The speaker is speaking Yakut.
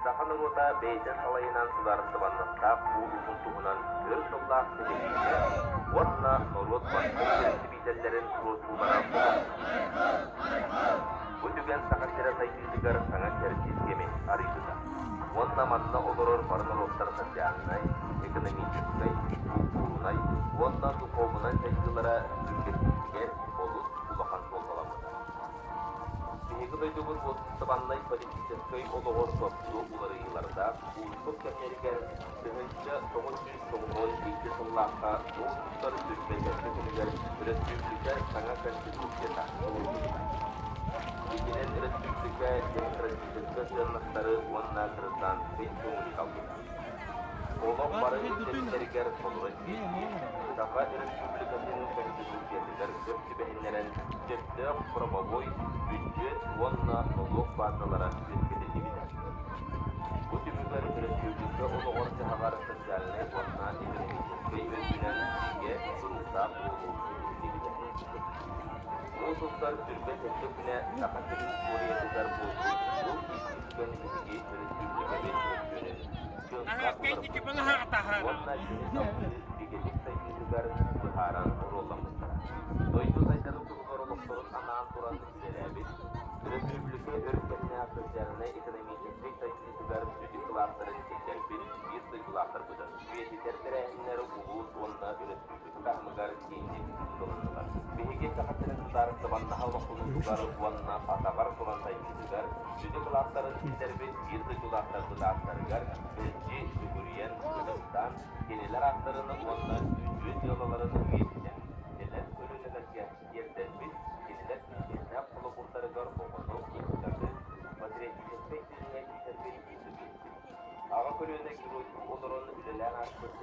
Саха норуота бэйэтин салайынан судаарыстыбаннастаах буолуутун туһунан өр сыллаах ситиһиитэ уонна норуот бастыҥ бэрэстэбиитэллэрин туруорсуулара олохсуйбута. Бу түгэн Саха сирэ сайдыытыгар саҥа кэрдиис кэми арыйбыта уонна манна олорор бары норуоттар социальнай, экономическай, култуурунай уонна духуобунай сайдыылара түргэтииригэр олус улахан суолталаммыта. Биһиги дойдубут уопсастыбаннай-политическай олоҕор тосту уларыйыылардаах уустук кэмнэригэр 1992 сыллаахха муус устар 27 күнүгэр өрөспүүбүлүкэ саҥа Конституцията ылыллыбыта. Итинэн өрөспүүбүлүкэ демократическай сыаннастары уонна гражданскай көҥүлү талбыта. Олох бары ирдэбиллэригэр толору эппиэттиир Саха Өрөспүүбүлүкэтин Конституциятыгар сөп түбэһиннэрэн сөптөөх правовой, бүддьүөт уонна нолуок баазалара үөскэтиллибитэ. Бу түмүгэр өрөспүүбүлүкэ олоҕор-дьаһаҕар социальнай уонна экономическай өттүнэн бигэ туруктаах буолуу ситиһиллибитэ. Муус устар түргэн сэттэ күнэ Саха сирин историятыгар буолбут бу икки түгэн биһиги өрөспүүбүлүкэбит мөссүөнүн дьылҕа уларыппыттара уонна кини салгыы бигэтик сайдыытыгар быһааран оруолламмыттара. Дойду сайдарын туһугар олохторун анаан туран үлэлээбит, өрөспүүбүлүкэ өр кэмнээх социальнай-экономическай сайдыытыгар сүдү кылааттарын киллэрбит биир дойдулаахтарбытын үйэтитэр тэрээһиннэр улуус уонна өрөспүүбүлүкэ таһымыгар киэҥник ыытылыннылар. Биһиги Саха сирин судаарыстыбаннаһа олохтонуутугар уонна атаҕар туран сайдыытыгар сүдү кылааттарын киллэрбит биир дойдулаахтарбыт ааттарыгар мэлдьи сүгүрүйэн, ытыктаан, кинилэр ааттарын уонна үтүө дьыалаларын үйэтитэн, кэлэр көлүөнэлэргэ тиэрдэрбит, кинилэр килбиэннээх холобурдарыгар оҕону, ыччаты патриотическай тыыҥҥа иитэрбит ытык иэспит. Аҕа көлүөнэ геройдуу олорон үлэлээн ааспыт.